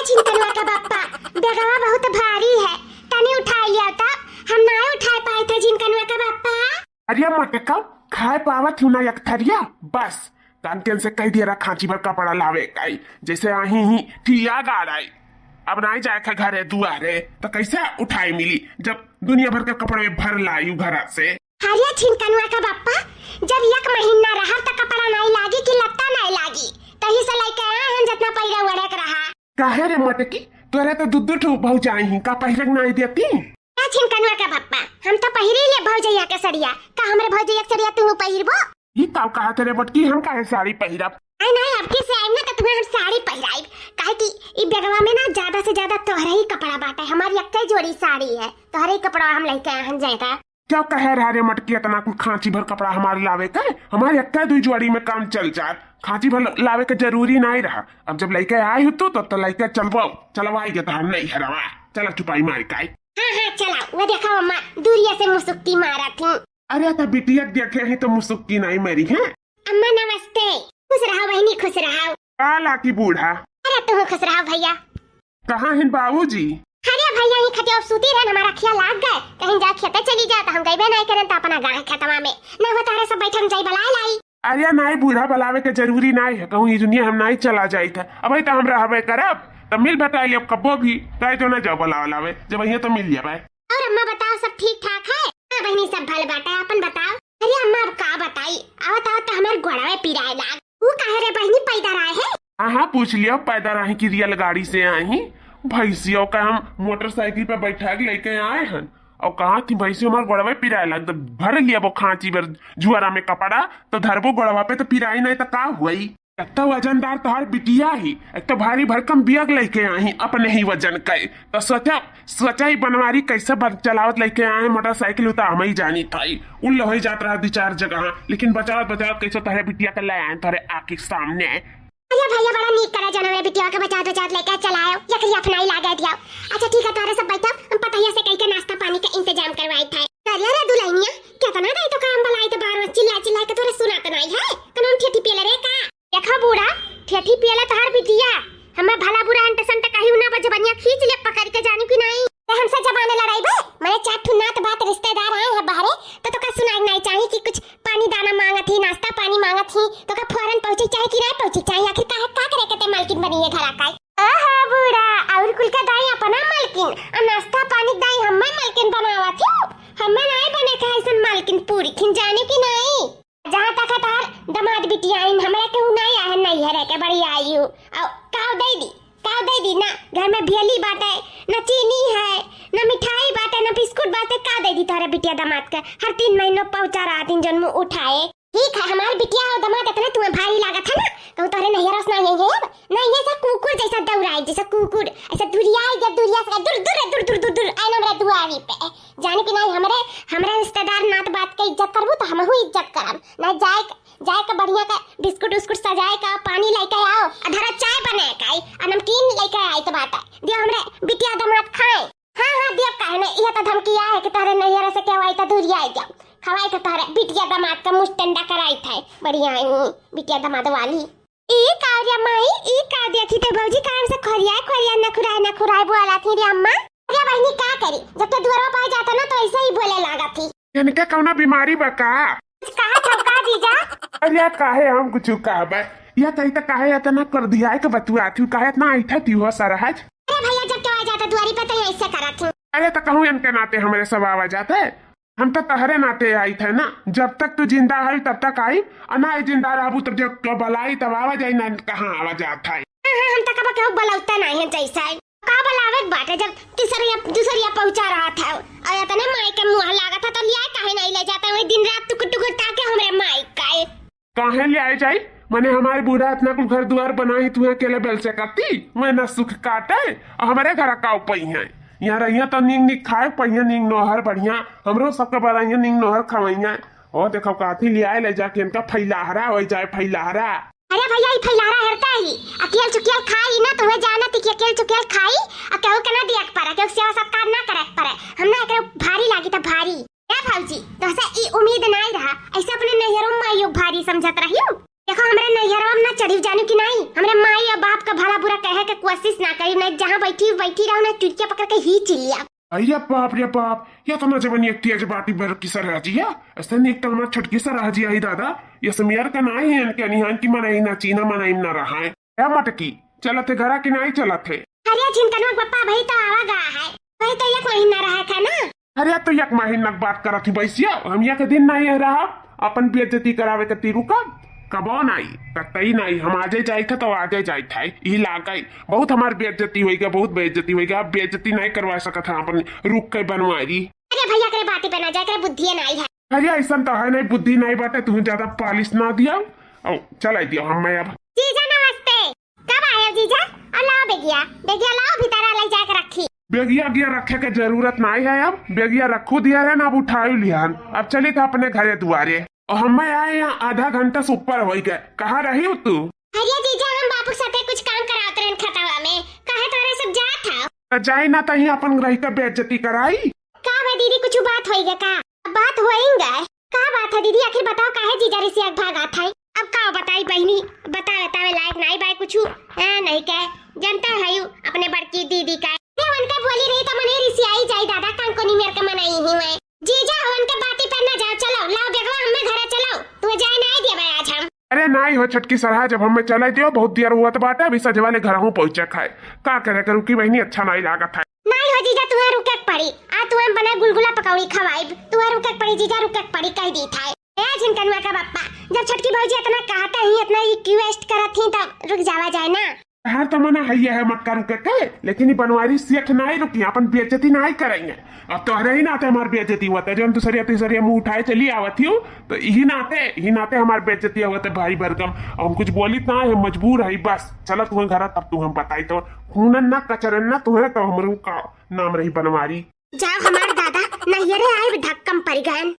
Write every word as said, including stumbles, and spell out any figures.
झिनकनवा का बप्पा, बेगवा बहुत भारी है, तनी उठाई लिया तो। हम नाहीं उठाए पाइत है झिनकनवा का बप्पा। अरे मटका, खाए पावत हूँ ना एक थरिया, बस। कान केन से कह दिया रहा खांची भर कपड़ा लावे काई, जैसे आही ही ठिया गाड़ाई। अब नाहीं जाए थे घरे दुआरे, तो कैसे उठाई मिली जब दुनिया भर के कपड़े भर लाई उ घरा से। अरे झिनकनवा का बप्पा, जब एक महीना रहा तो कपड़ा नाहीं लागी कि लत्ता नाहीं लागी, तही से लइके आए हैं जितना पहिरे ओढ़े के रहा। काहे रे मटकी, तोरे तो दू दू ठो भौजाई ही, का पहिरे के नाहीं देती? का झिनकनवा का बप्पा, हम तो पहिरी ले भौजैया के सड़िया, का हमरे भौजैया के सड़िया तू पहिरबो? ई का कहा तेरे बटकी, हम काहे साड़ी पहिरब? नहीं नहीं, अब की से आइम ना तो तुम्हें हम साड़ी पहिराइब, काहे कि ई बेगवा में ना ज्यादा से ज्यादा तोहरे ही कपड़ा बाटे, हमारी एक्के जोड़ी साड़ी है, तोहरे ही कपड़ा हम लइके आए हैं ज्यादा। क्या कहे रहा रे मटकी, इतना कुल खांची भर कपड़ा हमारे लावे के? हमारे एक्के दुई जोड़ी में काम चल जात, खांची भर लावे के जरूरी नाहीं रहा। अब जब लइके आए हो तू तो, तो लइके चलबो, चलवाई के तहार नहीं हरवा। चला चुपाई मारी काई। हाँ हाँ चला, वो देखा अम्मा दूरिया से मुसुक्की मारा थी। अरे तो बिटिया देखे ही तो मुसुक्की नाहीं मारी है। अम्मा नमस्ते। खुश रहो बहिनी, खुश रहो। का लाकी बूढ़ा? अरे तू खुश रहो भैया। कहाँ हैं बाबूजी? अरे भैया, ये खटिया सूती रहन, हमारा खिया लाग गए, कहीं जा खेते चली जा, तो हम गइबे नाहीं करन, तो अपना गाय खेतवा में ना हो, तारे सब बैठन जाई बलाए लाई। अरे नाहीं, बूढ़ा बलावे के जरूरी नाहीं है, कहूँ ई दुनिया हम नाहीं चला जाइत है, अबही तो हम रहबे करब, तब मिल भेटाई लेब कब्बो भी, काहे जो ना जाओ बलावे लावे, जब अइहे तो मिल जाबे। और अम्मा बताओ, सब ठीक ठाक है? हाँ बहिनी, सब भल बाटे, अपन बताओ। अरे अम्मा, अब का बताई, आवत आवत तो हमार गोड़वे पिराए लाग। ऊ काहे रे बहिनी, पैदल आए है? हाँ हाँ, पूछ लिया, पैदल आए कि रेलगाड़ी से आए ही। भैंसियों का हम मोटरसाइकिल पे बैठा के लेके आए हैं, और कहा थी भैंसियों हमार गोड़वे पिराए लाग, तो भर लिया वो खांची भर जुआरा में कपड़ा, तो धरबो गोड़वा पे तो पिराई नाहीं तो का हुई। एक तो वजनदार तोहार बिटिया ही, एक तो भारी भरकम बैग लेके आई अपने ही वजन के। तो सोचा, सोचा ही बनवारी कैसे बन, चलावत लेके आए मोटरसाइकिल, उता हम ही जानी था। उन लोग ही जात रहा दो चार जगह, लेकिन बचावत बचावत कैसे तोहरे बिटिया के ले आए तोहरे आँखी के सामने। अरे भैया, बड़ा नीक करे जौन हमरे बिटिया के बचावत बचावत लेके चलायो, यकरी अपनाई लागे दिया। अच्छा ठीक है, तोहरे सब बैठा, हम पतहिया से कह के नाश्ता पानी का इंतजाम करवाई था। अरे रे दुल्हनिया, कितना दाई तो काम बलाई तो बार में चिल्ला चिल्ला के तोरे सुनात नाहीं है, कनून ठेठी पियले रे का? देखो बूढ़ा, ठेठी पियला तोहार बिटिया, हमें भला बुरा अंट संट कही ना, बस जबनिया खींच ले पकड़ के, जानी कि नाहीं। ते हमसे जबान लड़ाई बे, मने चार ठो नात बात रिश्तेदार आए हैं बाहरे, तो तोका सुनाई नाहीं चाही कि कुछ पानी दाना मांगत ही, नाश्ता पानी मांगत ही, तोका फौरन पहुंचे चाही कि नाहीं पहुंचे चाही? आखिर काहे, का करे के ते मालकिन बनी है घरा का? आहा बूढ़ा, और कुल के दाई अपना मालकिन, और नाश्ता पानी दाई हमें मालकिन बनावत ही, हमें नाहीं बने के ऐसन मालकिन पूरी खिन, जाने की नाहीं। जहाँ तक है तोहार दमाद बिटिया आइन, हमरा केहू नाहीं आहे नैहरे के बड़ी आयु। और काव दे दी, काव दे दी ना, घर में भेली बाटे, न चीनी है, न मिठाई बाटे, न बिस्कुट बाटे, का दे दी तोहरे बिटिया दमाद के? हर तीन महीनों पहुँचा रहा तीन जन मुँह उठाए। ठीक है, हमार बिटिया और दमाद इतना तुम्हें भारी लागत है ना, कहूँ तोहरे नैहरा से ना यही है अब, ना ये सब कुकुर जैसा दौड़ाए, जैसा कुकुर, ऐसा दुरियाए जब दुरिया से दूर, दूर, दूर, दूर, दूर, दूर, आए ना हमरा दुआरी पे। जाने कि नाहीं, हमरे, हमरे रिश्तेदार नात बात के इज्जत करबू तो हमहू इज्जत करब। ना जाए, जाए के बढ़िया के बिस्कुट उस्कुट सजाए का, पानी लेके आओ, आ धरा चाय बनाए का, आ नमकीन लेके आई तो बाटे, दियो हमरे बिटिया दमाद खाए। हाँ, हाँ, दियो, काहे ने, इहे तो धमकी आए है कि तोहरे नैहरे से केहू आई तो दूरियाए जाओ। खवाए के तोहरे बिटिया दमाद का मुंह ठंडा कराई था, बढ़िया है, बिटिया दमाद वाली। ई का रे माई, ई का देखी तो भौजी, काम से खोरिया खोरिया नखुराए नखुराए बोला थी रे अम्मा। अरे बहिनी, का करी, जब तो दुआरवा पे जाता ना तो ऐसे ही बोले लागा थी। इनके कौनो बीमारी बा का? कुछ कहा था का जीजा? अरे यार, काहे हम कुछ कहबे? या कही तो काहे इतना कर दिया है कि बतुआ थी, काहे इतना ऐठा थी हो सरहज? अरे भैया, जब तो आ जाता दुआरी पे तो ऐसे करा थी। अरे तो कहूँ इनके नाते हमरे सब आवा जाते, हम तो तहरे नाते आई थे ना, जब तक तू जिंदा है तब तक आई, और ना ही जिंदा रहबू तब जब कब बलाई तब आवा जाई ना, कहाँ आवा जात है। हाँ, हाँ, हम तो कब केहू बलौते नहीं है जैसे। का बलावे के बाटे जब तीसरिया, दूसरिया पहुंचा रहा था, और इतने माई के मुंह लागत था तो लिया काहे नहीं ले जाता, वही दिन रात टुकुर टुकुर ताके हमरे माई का। काहे ले आए जाई? मने हमारे बूढ़ा इतना कुल घर दुआर बनाई, तू अकेले बेल से करती? मैं ना सुख काटे, और हमारे घर का उपई है। यहाँ रहिया तो नीक नीक खाए पइया, नीक नोहर बढ़िया, हमरो सबके बनाइया नीक नोहर खवैया। ओ देखो काथी ले आए ले जाके इनका फैलाहरा हो जाए, फैलाहरा। अरे भैया, ई फैलाहरा हेरता ही, अकेल चुकेल खाई ना, तुम्हें जाना थी कि अकेल चुकेल खाई, और केहू के ना दिया के पड़ा, केहू के सेवा सत्कार ना करे के पड़े। हम ना एकरे भारी लागी था भारी। ए भौजी, तोहसे ई उम्मीद नाई रहा, ऐसे अपने नैहरों में माइयो भारी समझत रहियो। देखो, हमरे नैहरवा में ना चढ़ी जानू कि नाहीं, हमरे माई और बाप का भला बुरा कहे के कोशिश ना करी, नाहीं जहाँ बैठी बैठी रहो ना, चुटिया पकड़ के ही चिल्लिया। अरे बाप रे बाप, ये तो ना जवन एक तेज बाटी भर की सरहजिया, ऐसे नहीं तो हमार छोटकी सरहजिया ही दादा, ये समियर का नाहीं है इनके निहान की मनाई ना चीना मनाई ना रहा है। ए मटकी, चलत है घरा कि नाहीं चलत है? अरे झिनकनवा के पप्पा, भाई तो आवा गा है, भाई तो एक महीना रहा था ना। अरे तो एक महीना के बात करत ही बैसिया, हम एक दिन नाहीं रहा, अपन बेइज्जती करावे के तीरू का कबो नाहीं, कतई नाहीं, हम आजे जाइत है तो आजे जाइत है, ई लागई, बहुत हमार बेइज्जती होइगा, बहुत बेइज्जती होइगा, अब बेइज्जती नाहीं करवा सकत है अपन रुक के बनवारी। अरे भैया, करे बाती पे ना जाए, करे बुद्धिए नाहीं है। अरे ऐसन तो है नाहीं, बुद्धि नाहीं बाटे, तुहूँ ज्यादा पालिश ना दिया, और चलाई दिया हम मैं अब। जीजा नमस्ते, कब आए हो जीजा? और लाओ बेगिया, बेगिया लाओ भीतर ले जाके रखी। बेगिया गिया रखे के जरूरत नाहीं है, अब बेगिया रखू दिया है ना, अब उठाई लिहन, अब चली था अपने घरे दुआरे। और हम मैं आए यहाँ आधा घंटा से ऊपर होई गए, कहाँ रही हो तू? अरे जीजा, हम बापू के साथे कुछ काम करावत रहन खतवा में, कहे तोरे सब जात हव। त जाई ना तहीं अपन रही का बेइज्जती कराई। का बा दीदी, कुछ बात होई गया का? बात होई गए। का बात है दीदी, आखिर बताओ काहे जीजा रिसिया के भागत है? अब का बताई बहिनी, बतावे तावे लायक नाहीं बाय कुछ, ए, नहीं के, जनते है यू, अपने बड़की दीदी का। ये उनके बोली रही तो मने रिसियाई जाई दादा, कान कोनी मेर के मनाई ही मैं। जीजा हो उनके बाती पर ना जाओ, चलो, लाओ बेगवा हमें घरे चलो, तू जाए नाहीं दिया आज हम। अरे नाहीं हो छोटकी सरहा, जब हमें चले दियो, बहुत देर हुआ तो बात है, अभी सजवा ले घर हूँ पहुँचे खाए। का करे के रुकी बहिनी, अच्छा नाहीं लागत है। नाहीं हो जीजा, तुहे रुके के पड़ी, आ तुहे बने गुलगुला पकौड़ी खवाइब, तुहे रुके के पड़ी जीजा, रुके के पड़ी, कह दी था। ए झिनकनुआ का पप्पा, जब छोटकी भौजी इतना कहता ही, इतना रिक्वेस्ट करत ही, तब रुक जावा जाए ना। हर तो मना है, ये है मटका रुके के, लेकिन ये बनवारी सेठ नाहीं रुकी, अपन बेइज्जती नाहीं करेंगे। अब तोहरे ही नाते हमार बेइज्जती हुआ था, जब हम दूसरिया तीसरिया मुँह उठाए चली आवत ही, तो यही नाते, यही नाते हमार बेइज्जती हुआ था भाई बरगम। अब हम कुछ बोली ना है, मजबूर है बस। चलत हुए घर, तब तू हम बताई तो खूनन ना कचरन ना तुहे, तो हमरू का नाम रही बनवारी। जाओ हमार दादा, नैहरे आए धक्कम पड़ गए।